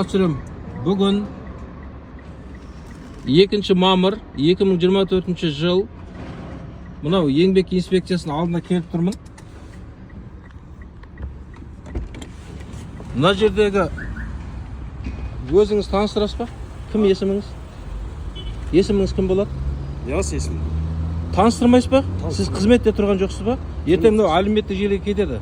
Түсірем. Бүгін 2 мамыр 2024 жыл. Мынау еңбек инспекциясының алдына келіп тұрмын. Мына жердегі өзіңіз таныстырасыз ба? Кім есіміңіз? Есіміңіз кім болады? Яс есімім. Таныстырмайсыз ба? Сіз қызметте тұрған жоқсыз ба? Ертең мынау әлеуметтік желіге кетеді.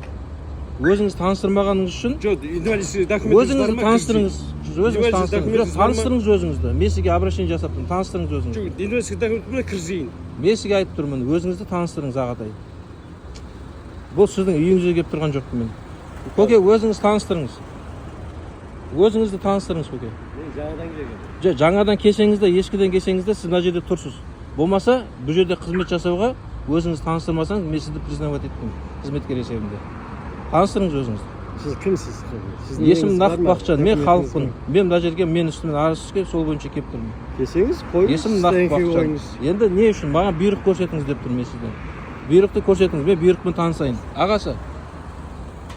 Өзіңіз таныстырмағаныңыз үшін Жоқ, инвалидский документіңіз бар өзіңізді ма? таныстырыңыз. Өзіңіз Инвалидский таныстырыңыз. документіңіз бар ма? Таныстырыңыз өзіңізді. Мен сізге обращение жасап тұрмын. Таныстырыңыз өзіңізді. Жоқ, инвалидский документ бар, кіргізейін. Мен сізге айтып тұрмын, өзіңізді таныстырыңыз, ағатай. Бұл сіздің үйіңізге келіп тұрған жоқпын мен. Көке, өзіңіз таныстырыңыз. Өзіңізді таныстырыңыз, көке. Мен жаңадан келгенмін. Жоқ, жаңадан келсеңіз де, ескіден келсеңіз де, сіз мына жерде тұрсыз. Болмаса, бұл жерде қызмет жасауға өзіңіз таныстырмасаңыз, мен сізді признавать етпеймін қызметкер есебінде. Таныстырыңыз өзіңізді. Сіз кімсіз? Сіздің Есімім неңіз бар Нақып ма? Бақытжан, мен Документіңіз халықпын. бар ма? Мен мына жерге мен үстімнен арыз түскен, сол бойынша келіп тұрмын. Келсеңіз, қойыңыз. Есімім Нақып Бақытжан. Енді не үшін маған бұйрық көрсетіңіз деп тұрмын мен сізден. Бұйрықты көрсетіңіз, мен бұйрықпен танысайын. Ағасы,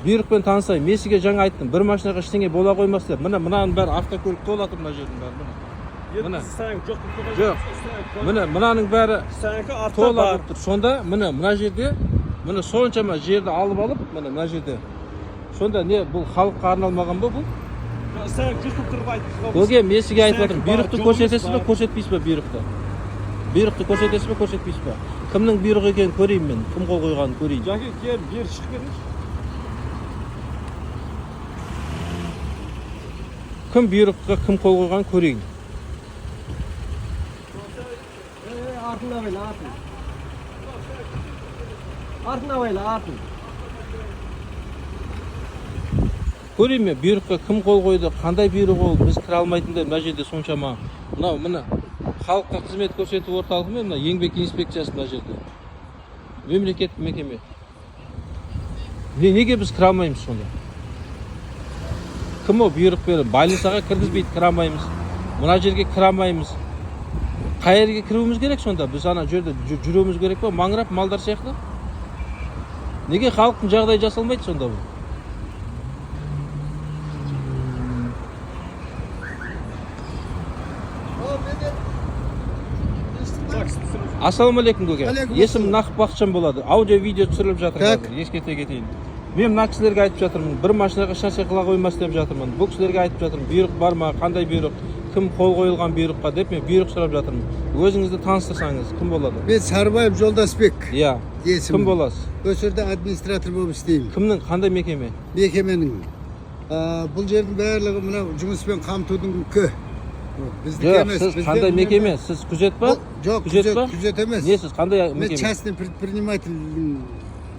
бұйрықпен танысайын. Мен сізге жаңа айттым, бір машинаға ештеңе бола қоймас деп. Міне, мынаның бәрі автокөлік толып мына жердің бәрі. Міне. Міне. Жоқ деп тұрған Жоқ. Міне, мынаның бәрі Сенікі артта тола бар. болып тұр. Сонда міне мына жерде, міне соншама жерді алып алып, міне мына жерде. Сонда не, бұл халыққа арналмаған ба бұл? Сенікі жоқ деп тұрып айтып. Көке, мен сізге айтып жатырмын. Сенікі бар, Бұйрықты жоқ көрсетесіз емес бе, көрсетпейсіз бе бұйрықты? Бұйрықты көрсетесіз бе, көрсетпейсіз бе? Кімнің бұйрығы екенін көрейін мен, кім қол қойғанын көрейін. Жәке, кел, бері шығып кетіңізші. Кім бұйрыққа кім қол қойғанын көрейін. Артын абайла, артын. Артын абайла, артын. Көрейін мен бұйрыққа кім қол қойды, қандай бұйрық ол, біз кіре алмайтындай мына жерде соншама. Мынау міне халыққа қызмет көрсету орталығы мен мына еңбек инспекциясы мына жерде. Мемлекеттік мекеме. Неге біз кіре алмаймыз сонда? Кім ол бұйрық беріп, больницаға кіргізбейді, кіре алмаймыз. Мына жерге кіре алмаймыз. Қай жерге кіруіміз керек сонда? Біз ана жерде жүруіміз керек па? Маңырап малдар сияқты? Неге халықтың жағдайы жасалмайды сонда бұл? Ассалаумағалейкум, көке. Алейкум Есімім ассалам. Нақып Бақытжан болады. Аудио видео түсіріліп жатыр Так. қазір. Ескерте кетейін. Мен мына кісілерге айтып жатырмын. Бір машинаға ешнәрсе қыла қоймас деп жатырмын. Бұл кісілерге айтып жатырмын. Бұйрық бар ма? Қандай бұйрық? Кім қол қойылған бұйрыққа деп мен бұйрық сұрап жатырмын. Өзіңізді таныстырсаңыз, кім болады? Мен Сарыбаев Жолдасбек Иә. есімім. Кім боласыз? Осы жерде администратор болып істеймін. Кімнің, қандай мекеме? Мекеменің. Бұл жердің барлығы мынау жұмыспен қамтудың. Біздікі Жоқ, емес. сіз Бізде қандай мына- мекеме? Сіз күзет па? Бұл- Жоқ, Күзет күзет, па? күзет емес. Не сіз қандай Мен мекеме? частный предпринимательдің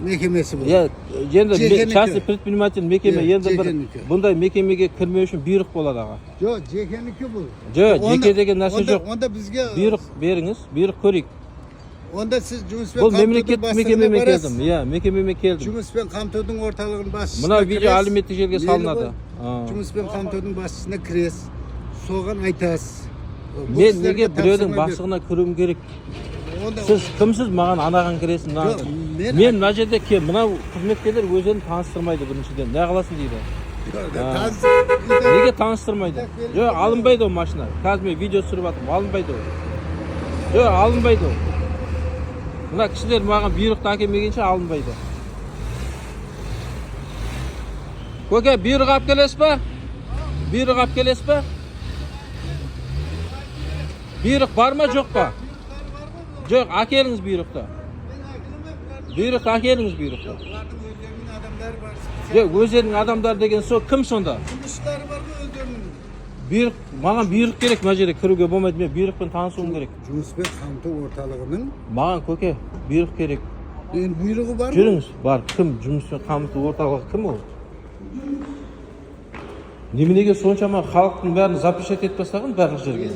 мекемесі бұл. Иә, енді Жекенікі. частный предприниматель мекеме Иә, енді бір жекенікі. бұндай мекемеге кірмеу үшін бұйрық болады, аға. Жоқ, жекенікі бұл. Жоқ, Онда- жеке деген нәрсе онда- жоқ. Онда бізге Бұйрық беріңіз, бұйрық көрейік. Онда сіз жұмыспен Бұл қамтудың мемлекеттік бастығына мекемемен барасыз. келдім. Иә, мекемемен келдім. Жұмыспен қамтудың орталығының басшысына Мына видео кіресіз. әлеуметтік желіге Мейлі салынады. ғой. А. Жұмыспен қамтудың басшысына кіресіз. Соған айтасыз. Бұл Мен кісілерге неге біреудің тапсырма бер. бастығына кіруім керек? Онда Сіз кімсіз, маған анаған кіресің, мынаған Жоқ, кір. мен- Мен мына жерде кем, мынау қызметкерлер өздерін таныстырмайды біріншіден. Не қыласың дейді. Таныс- Неге таныстырмайды? Жоқ, алынбайды ол машина. Қазір мен видео түсіріп жатырмын, алынбайды ол. Жоқ, алынбайды ол. Мына кісілер маған бұйрықты әкелмегенше алынбайды. Көке, бұйрық алып келесіз ба? Бұйрық алып келесіз ба? Бұйрық бар ма, жоқ па? Жоқ, әкеліңіз бұйрықты. Бұйрықты әкеліңіз, бұйрықты. Бұлардың өздерінің адамдары бар. Жоқ, өздерінің адамдары деген сол кім сонда? Жұмысшылары бар ғой өздерінің. Бұйрық, маған бұйрық керек, мына жерде кіруге болмайды, мен бұйрықпен танысуым керек. Жұмыспен қамту орталығының Маған, көке, бұйрық керек. енді бұйрығы бар ғой. Жүріңіз, бар, кім жұмыспен қамту орталығы кім ол? Неменеге соншама халықтың бәрін запрещать етіп тастаған барлық жерге?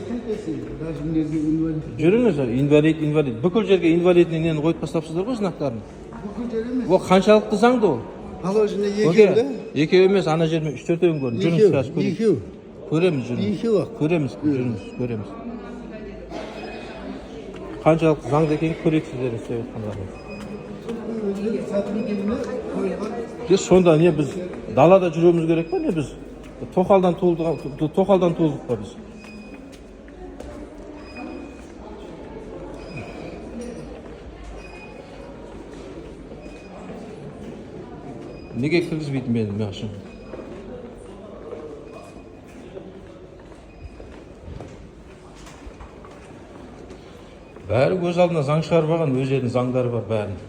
Даже мына жерде инвалид. Жүріңіз, инвалид, инвалид. Бүкіл жерге инвалидный нені қойып тастапсыздар ғой знактарын. Бүкіл жер емес. Ол қаншалықты заңды ол? Положено Көке, екеу да. екеу емес, ана жермен үш төртеуін көрдім. Жүріңіз, Екеу, қазір көрейік. екеу. Көреміз, жүріңіз. Екеу ақ. Көреміз, жүріңіз, көреміз. Қаншалықты заңды екенін көрейік сіздердің істеп жатқандарыңыз. Өздерінің сотруднигіне қойылған. Біз сонда не, біз далада жүруіміз керек па, не біз? Тоқалдан туылдық, тоқалдан туылдық па біз? Неге кіргізбейді мені машина? Бәрі өз алдына заң шығарып алған, өз елінің заңдары бар бәрінің.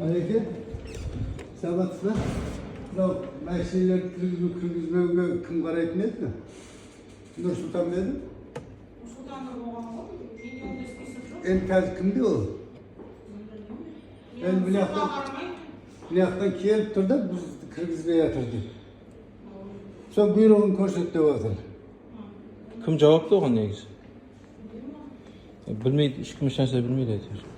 Әлеке, саламатсыз ба? Мынау мәшинелерді кіргізу кіргізбеуге кім қарайтын еді? Нұрсұлтан ба еді? Нұрсұлтанда болған ғой, менде ондай список жоқ. Енді қазір кімде ол? Мен Енді мына Нұрсұлтанға жақтан қарамаймын. мына жақтан келіп тұр да, бізді кіргізбей жатыр деп. Сол бұйрығын көрсет деп жатыр. Кім жауапты оған негізі? Білмейді, ешкім ешнәрсе білмейді әйтеуір.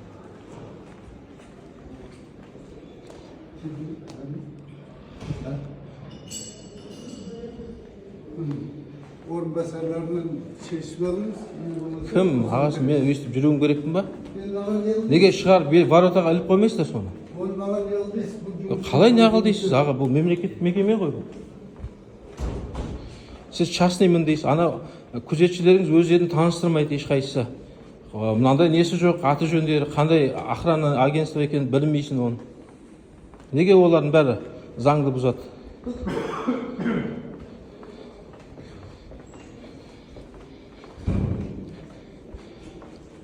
Орынбасарларынан шешіп алыңыз. Не болмаса- Кім? Ағасы, мен өйстіп жүруім керекпін ба? Енді маған не қыл- Неге шығарып воротаға іліп қоймайсыздар соны? Ол маған не қыл дейсіз? Бұл жұмыс- Қалай не қыл дейсіз, аға? Бұл мемлекеттік мекеме ғой бұл. Сіз частныймын дейсіз, ана күзетшілеріңіз өздерін таныстырмайды ешқайсысы. Мынандай несі жоқ, аты жөндері, қандай охрана агентство екенін білмейсің оны. Неге олардың бәрі заңды бұзады?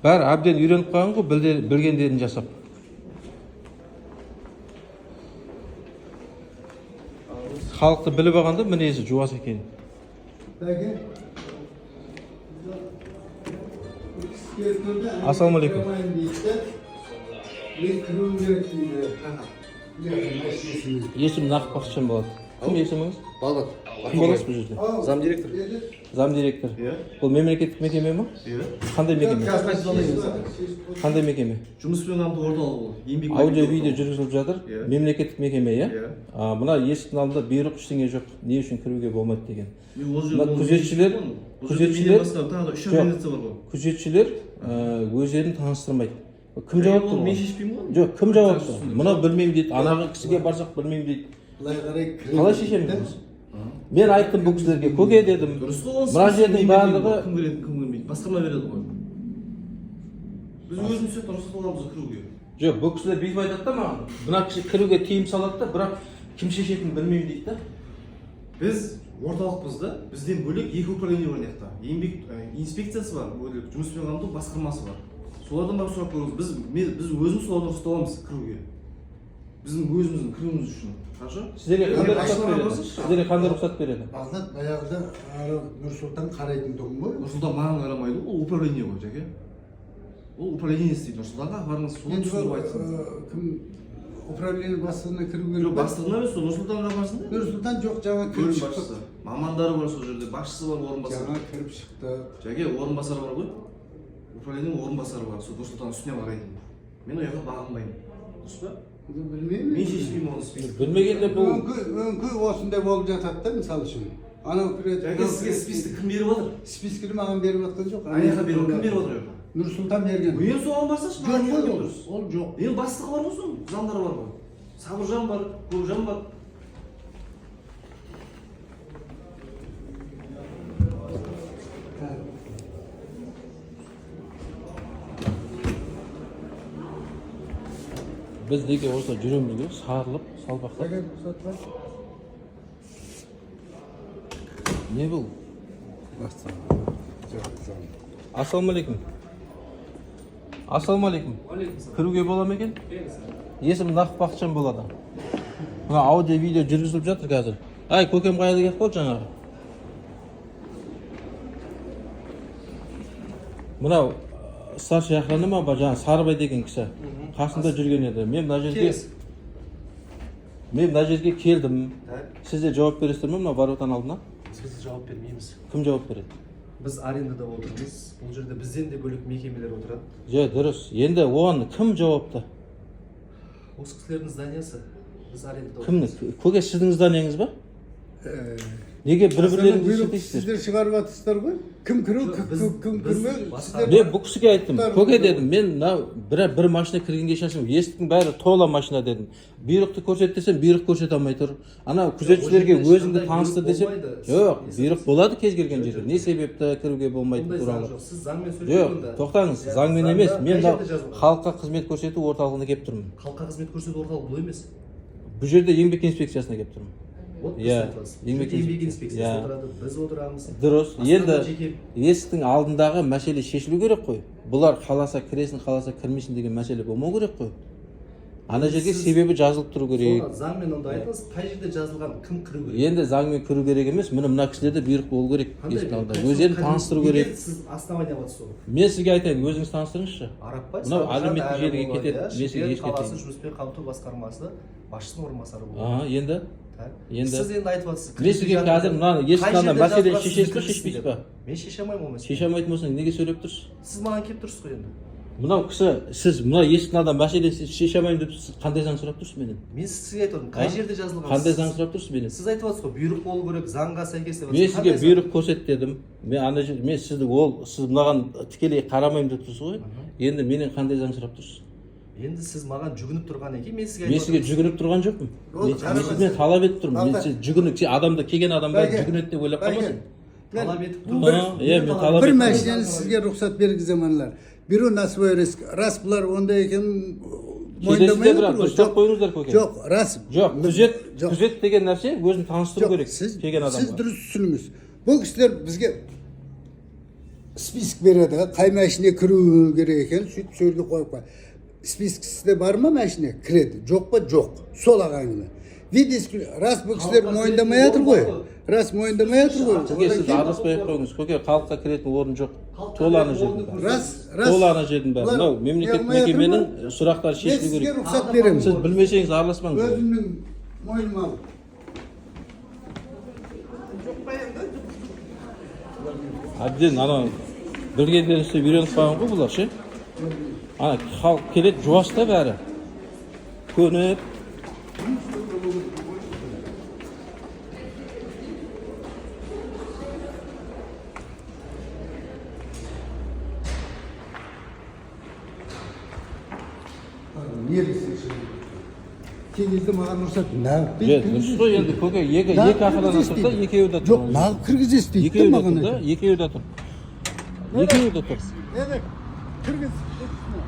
Бәрі әбден үйреніп қалған ғой, білгендерін жасап. Халықты біліп алғанда мінезі жуас екен. Бәке. Бұл кісі келіп тұр да, Ассалаумағалейкум. кіре алмаймын дейді да. Мен кіруім керек дейді. Мына машинасымен. Есімім Нақып Бақытжан болады. Кім есіміңіз? Бағдат. Кім боласыз бұл жерде? Ау, Замдиректор. деді. Замдиректор. Иә. Бұл мемлекеттік мекеме ма? Иә. Қандай мекеме? Шешіп Қандай мекеме? Жұмыспен қамту орталығы бұл. Еңбек Аудио видео жүргізіліп жатыр. Иә. Мемлекеттік мекеме, иә? Иә. А, мына есіктің алдында бұйрық ештеңе жоқ. Не үшін кіруге болмайды деген. Мен ол жерде Мына оны күзетшілер- мен бұл жерде күзетшілер- менен басқа тағы да үш Жоқ. организация бар ғой. Күзетшілер өздерін таныстырмайды. Кім жауапты? Оны мен оған? шешпеймін ғой. Жоқ, кім жауапты? Мынау білмеймін дейді, анағы кісіге барсақ білмеймін дейді. Былай қарай кіре Қалай шешеміз біз? Мен айттым бұл кісілерге, көке дедім. Дұрыс қой, оны Мына сіз жердің мен бермеймін барлығы ғой. Кім кіреді, кім кірмейді. Басқарма береді ғой. Біз өзіміз сияқты рұқсат аламыз кіруге. Жоқ, бұл кісілер бүйтіп айтады да маған. Мына кісі кіруге тыйым салады да, бірақ кім шешетінін білмеймін дейді да. Біз орталықпыз да, бізден бөлек екі управление бар мына жақта. Еңбек инспекциясы бар, бөлек жұмыспен қамту басқармасы бар. Солардан барып сұрап көріңіз. Біз өзіміз солардан рұқсат аламыз кіруге. Біздің өзіміздің кіруіміз үшін. Хорошо? Сіздерге қандай рұқсат Басшыларға береді? барсайшы. Сіздерге қандай рұқсат береді? Бағдат баяғыда ары Нұрсұлтан қарайтын тұғын ғой. Нұрсұлтан маған қарамайды, ол управление ғой, жәке. Ол управление істейді. Нұрсұлтанға барыңыз, соны Енді түсіндіріп ол, айтсын. кім управление бастығына кіру керек Жоқ, па? бастығына емес, сол Нұрсұлтанға барсын да. Нұрсұлтан жоқ, жаңа кіріп Бөлім шықтық. басшысы. Мамандары бар сол жерде, басшысы бар, орынбасары. Жаңа кіріп шықтық. Жәке, орынбасары бар ғой. Управлениенің орынбасары бар, сол Нұрсұлтан үстінен қарайтын. Мен ол жаққа бағынбаймын. Дұрыс па? Енді білмеймін. Мен шешпеймін оны список. Білмегенде бұл Өңкей осындай болып жатады да, мысалы үшін. Анау кіреді. Жәке, мынау сізге кіреді. списті кім беріп жатыр? Спискіні маған беріп жатқан жоқ. Ана жаққа беріп, кім беріп отыр? Нұрсұлтан берген. Енді соған барсашы, Жоқ маған қой не ол. деп тұрсыз? Ол жоқ. Енді бастығы бар ғой соның, замдары бар ғой. Сабыржан бар, Көкжан бар. Біз неге осылай жүреміз ғой, сарылып, салбақтап. Бәке, рұқсат па? Не бұл? Жоқ, заң. Ассалаумағалейкум. Ассалаумағалейкум. Кіруге бола ма екен? Есімім Нақып Бақытжан болады. Мына аудио видео жүргізіліп жатыр қазір. Ай, көкем қайда кетіп қалды жаңағы? Мынау старший охрана ма ба, жаңағы Сарыбай деген кісі қасында жүрген еді. Мен мына жерге келдім. Сіздер жауап бересіздер ме мына воротаның алдына? Біз жауап бермейміз. Кім жауап береді? Біз арендада отырмыз. Бұл жерде бізден де бөлек мекемелер отырады. Же, дұрыс. Енді оған кім жауапты? Осы кісілердің зданиясы. Біз арендада Кімнің? Көке, сіздің зданияңыз ба? Неге бір бірлеріңізді Бұйрық сілтейсіздер? сіздер шығарып жатырсыздар ғой. Кім кіру, Жоқ, кім біз- кім біз кірмеу, басқа- сіздер Мен бұл кісіге айттым, Бұйрықтар- көке дедім, мен мына бір машина кіргенге шашым, есіктің бәрі тола машина дедім. Бұйрықты көрсет десем, бұйрық көрсете алмай тұр. Ана күзетшілерге жерде өзіңді ешқандай таныстыр бұйрық десем, болмайды. жоқ, Сіз- бұйрық болады кез келген жерде. Не себепті кіруге болмайтыны Ондай заң туралы. жоқ. Сіз заңмен сөйлеп Жоқ, онда. тоқтаңыз, Иә, заңмен заңда емес. қай Мен мынау жерде жазылған? халыққа қызмет көрсету орталығына келіп тұрмын. Халыққа қызмет көрсету орталығы бұл емес. Бұл жерде еңбек инспекциясына келіп тұрмын. Вот Иә, дұрыс айтасыз. еңбек Еңбек инспекциясы. инспекциясы Иә. отырады, біз отырамыз. Дұрыс. Астанада Енді жеке есіктің алдындағы мәселе шешілу керек қой. Бұлар қаласа кіресін, қаласа кірмесін деген мәселе болмау керек қой. Ана жерге Сіз- себебі жазылып тұру керек. Соны заңмен онда айтыңыз, қай жерде жазылған, кім кіру керек? Енді заңмен кіру керек емес, міне мына кісілерде бұйрық болу керек Қандай есіктің бұйрық? алдында. Қай- Өздерін қай- таныстыру неге керек. Сіз основание аласыз оны. Мен сізге айтайын, өзіңіз таныстырыңызшы. Арапбай Мынау Сабыржан әлеуметтік желіге Әлімұлы, кетеді, иә, мен сізге Шымкент ескертейін. қаласы жұмыспен қамту басқармасы басшысының орынбасары болды. Аха, енді Так. енді Сіз енді айтып жатсыз. Мен сізге қазір мынаны есіктің Қай алдында жерде мәселені жазылған, шешесіз сізді ба, кіргізсін шешпейсіз деп. ба? Мен шеше алмаймын ол мәселені. Шеше алмайтын болсаң неге сөйлеп тұрсыз? Сіз маған келіп тұрсыз ғой енді. Мынау кісі, сіз мына есіктің алдында мәселені шеше алмаймын деп сіз қандай заң сұрап тұрсыз менен? Мен сізге айтып отырмын, қай А? жерде жазылған? Қандай заң сұрап тұрсыз менен? Сіз айтып жатсыз ғой, бұйрық болу керек, заңға сәйкес деп. Мен жатсыз. сізге Қандай заң? бұйрық көрсет дедім. Мен ана жер, мен сізді ол сіз мынаған тікелей қарамаймын деп тұрсыз ғой. Енді менен қандай заң сұрап тұрсыз? Енді сіз маған жүгініп тұрғаннан кейін мен сізге Мен айтып сізге отырмын. жүгініп тұрған жоқпын. Ол Мен қарамас. сізден талап етіп тұрмын. Мен Балта. сіз жүгініп, сен адамды келген адамға Бәке, жүгінеді деп ойлап бәке, қалмасын. мен Талап етіп А, тұрмын. иә, мен талап бір етіп тұрмын. машинаны сізге рұқсат бергіземін аналар. Беру на свой риск. Рас, бұлар ондай екенін мойындамай Келесіздер, бірақ отыр ғой. дұрыстап Жоқ, қойыңыздар, көке. Жоқ, рас. Жоқ, күзет, Жоқ. күзет деген нәрсе өзін таныстыру Жоқ, керек сіз, келген сіз адамға. дұрыс түсініңіз. Бұл кісілер бізге список береді, қай машина кіру керек екенін сөйтіп сол жерге қойып қояды. Список сізде бар ма машина? Кіреді. Жоқ па? Жоқ. Сол ақ әңгіме. Вид рас, бұл кісілер Халыққа мойындамай кіретін жатыр ғой. орын бар ғой. Рас, мойындамай жатыр ғой. Көке, Одан сіз кейін- араласпай ақ қойыңыз. Көке, халыққа кіретін орын жоқ. Халыққа Тола ана кіретін жердің орынды бәрі. Рас, рас. Тола ана жердің бәрі. Бұлар Мынау мемлекеттік не қылмай жатыр мекеменің ма? сұрақтары Мен шешілу сізге керек. рұқсат беремін. Сіз білмесеңіз араласпаңыз. Өзімнің мойныма алып. Әбден ана білгендерін істеп үйреніп қалған ғой бұлар ше. Ана халық келеді, жуас та бәрі. Көніп. Не білсін шын. Кей кезде маған рұқсат неғып Иә, дұрыс қой енді көке, екі Неғып екі охрана кіргізесіз тұр да, дейді. екеуі де тұр. Жоқ, неғып кіргізесіз дейді да Екеуі де маған тұр да, айтады. екеуі де тұр. Екеуі де тұр. Еді, кіргіз. бұл кісіні.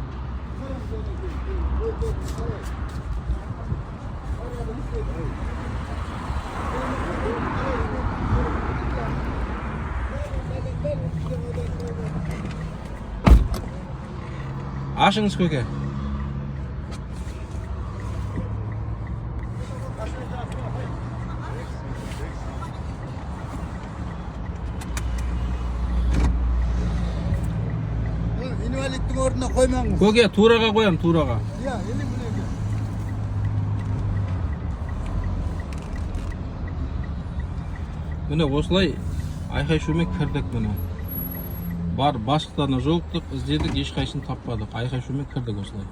Ашыңыз көке. Бұл инвалидтің орнына қоймаңыз. Көке, тураға қоямын, тураға. Иә, или мінеки. Міне осылай айқай шумен кірдік міне. Бар бастықтарына жолықтық, іздедік, ешқайсысын таппадық. Айқай шумен кірдік осылай.